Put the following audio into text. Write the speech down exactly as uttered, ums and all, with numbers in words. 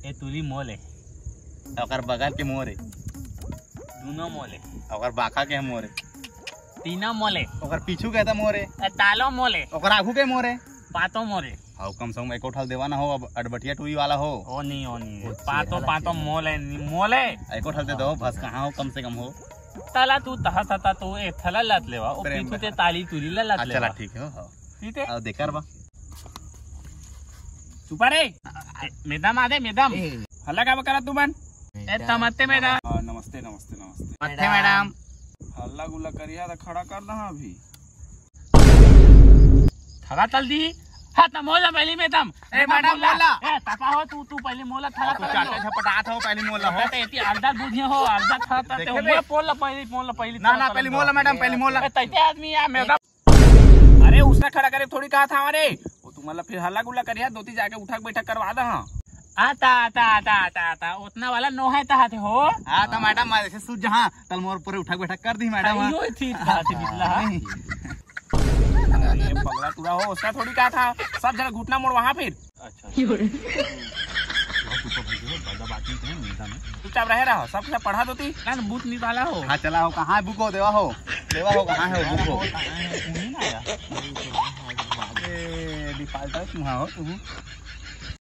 ए तुली मोले। ओकर बगल के मोरे। दूनो मोले। ओकर बाखा के मोरे। तीनो मोले। ओकर पीछू के त मोरे। ए तालो मोले। ओकर आगू के मोरे। पातो मोरे। हाउ कम से कम एको ठल देवा ना हो, अब अडबटिया टूरी वाला हो। ओ नहीं, ओ नहीं। ओ पातो, चेहरा पातो लगे। मोले, नहीं मोले। एको ठल दे दो, बस कहाँ हो कम से कम हो। तला तू तहा तता तू एक थला लत लेवा, ओ प्रेम पीछू ते बहा। ताली तुली ला लत हाँ, लेवा। चला ठीक है, हाँ। ठीक है? अब देकर बा। चुपा रे। ए, मेदम आ दे, मेदम। ए। हल्ला का बकरा तू मन? ए, तमत्ते मेदम। हाँ, नमस्ते, नमस्ते, नमस्ते। मत्ते मैडम। हल्ला गुल्ला करिया त खड़ा कर दहा अभी। थरा तल दी। हाँ, त मोला पहली मेदम। ए, मैडम, मोला। ए, तपा हो तू, तू पहली मोला थरा तू तल चाटे दो। झपटात हो, पहली मोला हो। ते एती अलदा बुझे हो, अलदा थरा तल ते देखे हो। बे। मोला पोल ला पहली, पोल ला पहली ना, थरा ना, तल पहली दो। मोला, मैडम, पहली मोला। ए, तैते आदमी या मेदम। अरे, उसने खड़ा करे थोड़ी कहा था, अरे। वो तुम्हारा फिर हल्ला गुल्ला करिया, दोती जाके उठक बैठक करवा दहा। आता, आता, आता, आता, आता। उतना वाला नो है तहा थे हो। हाँ, तो मैडम, मैं ऐसे सूझ जहाँ, तल मोर पूरे उठक बैठक कर दी, मैडम। हाँ, यो ही ठीक बात है, बिचला, हाँ। नहीं। अरे, ये पगला टूरा हो, उसका थोड़ी कहा था। सब जगह घुटना मोड़ वहाँ फिर। अच्छा। चुपचाप रहे रहा, सब सब पढ़ा दोती। ना, ना, बूथ निकाला हो। हाँ, चला हो, कहाँ है बुक हो, देवा हो। देवा हो, कहाँ है वो बुक हो? नहीं ना आया। ए, डिफाल्टर तुम हो, तुम।